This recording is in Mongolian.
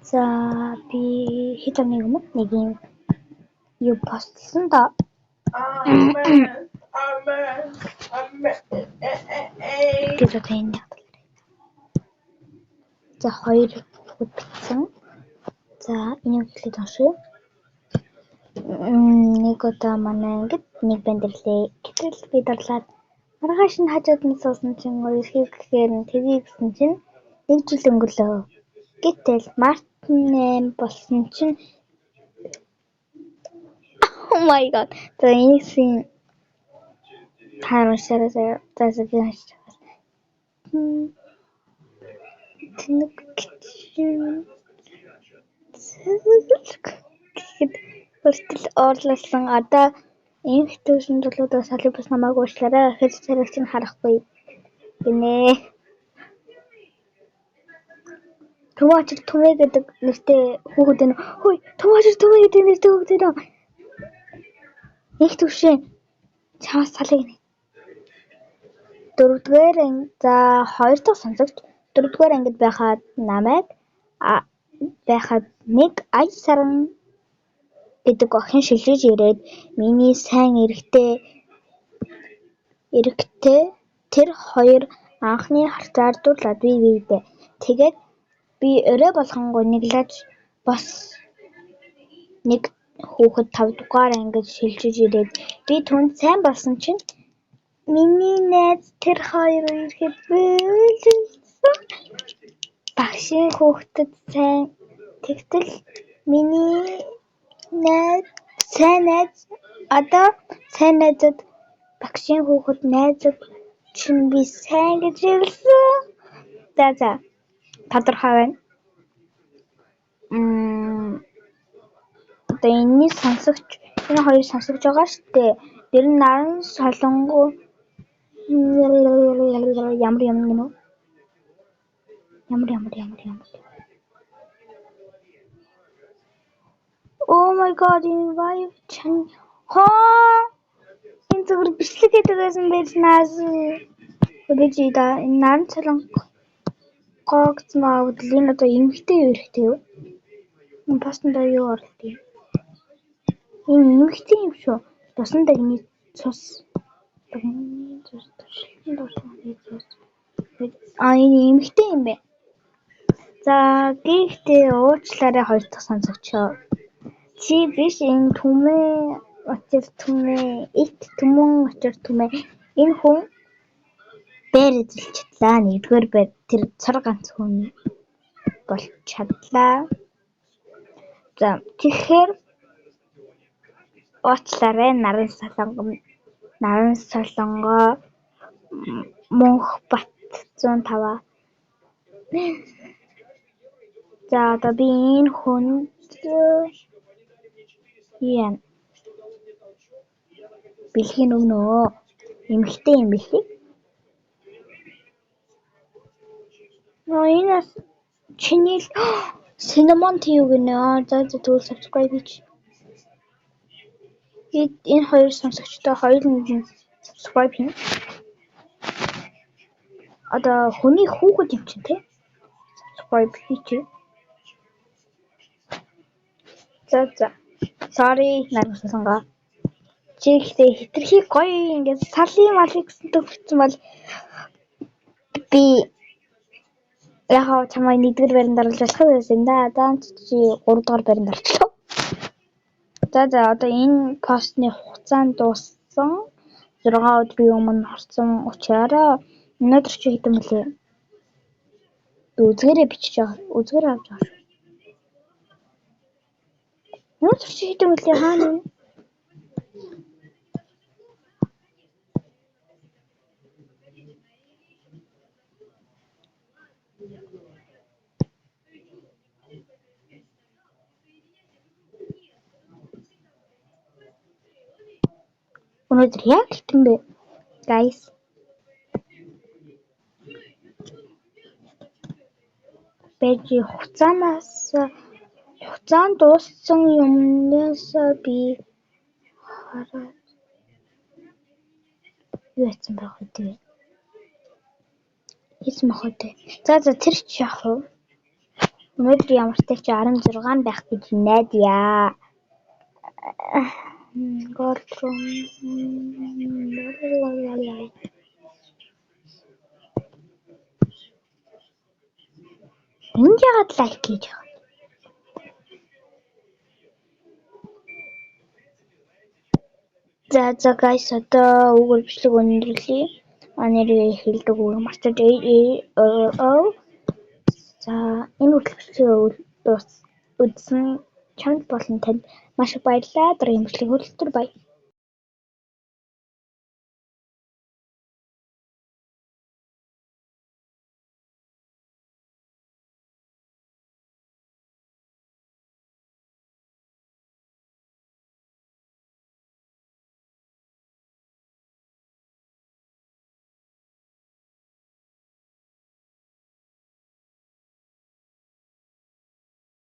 За, би хэд оны өмнө нэг юм юу постлсон да. Тэр одоо энэ яг талаар. За, хоёр хүүхэд бичсэн. За, энийг эхлээд уншъя. Нэг удаа манай ангид нэг банд ирлээ. Гэтэл би дарлаад маргааш нь хажууд нь суусан чинь үерхий гэхээр нь тэгье гэсэн чинь нэг жил өнгөрлөө. Гэтэл март 8 болсон чинь Oh my god. За, энэсийн та уншаарай заяа. За за, би уншиж байгаа. Тэнэг гэхэд хүртэл уурласан. Одоо энх түвшинд залуудаа салыг бас намайг уучлаарай. Ахиж царайг чинь харахгүй гинэ. Түмэн очир Түмээ гэдэг нэртэй хүүхэд байна. Хөөе, Түмэн очир Түмээ гэдэг нэртэй хүүхэд байна. Энх түвшин чамаас салыг гинэ. Дөрөвдүгээр за хоёр дахь сонсогч дөрөвдүгээр ангид байхад намайг байхад нэг ая саран гэдэг охин шилжиж ирээд миний сайн эрэгтэй тэр хоёр анхны харцаар дурлаад бие биедээ. Тэгээд би орой болгон гуниглаж бас нэг хүүхэд тавдугаар ангид шилжиж ирээд би түүнд сайн болсон чинь миний найз тэр хоёр үерхэд бөөлжсөн. Багшийн хүүхдэд сайн тэгтэл миний найз сайн найз одоо сайн найзад багшийн хүүхэд найзад чинь би сайн гэж хэлсэн. За за, тодорхой байна. Одоо энэний сонсогч энэ хоёр сонсогч байгаа шүү дээ. Тэр нь наран солонгоо ямар юм гэнэ үү? Ямар ямар ямар ямар. Oh my god, энэ vibe чан хоо энэ зүгээр бичлэг хийдэг байсан байж наас. Би чи да энэ наран солонгоо гэсэн байгаа энэ одоо эмэгтэй юу эрэгтэй юу? Энэ постонд юу оруулт юм? Энэ эмэгтэй юм шүү. Тусан дагны цус. Дагны цус туршилтын дурсамжийн цус. А, энэ эмэгтэй юм бэ. За, гэхдээ уучлаарай хоёр дахь сонсогчоо. Чи биш, энэ түмээ учир түмээ ит түмэн учир түмээ энэ хүн байр эзэлж чадлаа. Нэгдүгээр байр тэр цор ганц хүн болж чадлаа. За, тэгэхээр уучлаарай наран солонгоо наран солонгоо мөнх бат 105. За, одоо би энэ хүнд яа бэлгийн өгнө. Эмэгтэй юм бэлээ. Нөө энэ бас чиний Cinnamon tea юу гинэ. За за, тэгвэл subscribe хийч. Энэ хоёр сонсогчтой хоёуланд нь subscribe хийнэ. Одоо хүний хүүхэд юм чинь те. Subscribe хийчих. За за. Sorry наран солонгоо. Чи ихтэй хитрхи гоё ингээд салын малыг гэсэн төв бичсэн бол би яг чамайг нэгдүгээр байранд оруулж болох байсан да. За, чи 3 дугаар байранд орчлоо. За за, одоо энэ постны хугацаанд дууссан. 6 өдрийн өмнө орсон учраас өнөөдөр чи хэдэн бэлээ? Би үзгээрээ бичиж байгаа. Үзгээрээ авч байгаа шүү. Өнөөдөр чи хэдэн бэлээ хаана вэ? Өнөөдөр яг хэдэн бэ? Guys. Байж хугацаанаас хугацаанд дууссан юмнаас би хараад юу яцсан байх вэ тэгээ? Хийсэн байх үү? За за, тэр чи яах вэ? Өнөөдөр ямар ч ч 16 байх гэж найдаа. Gold room. Энд яагаад like хийж байгаа юм? За за guys, одоо үгээр бичлэг өндөрлөе. А нэрээ хэлдэг үг мартаж A A O O. За, энэ хүртэл бичлэгээ үзсэн чамд болон танд маш их баярлалаа. Дараагийн бичлэг хүртэл bye.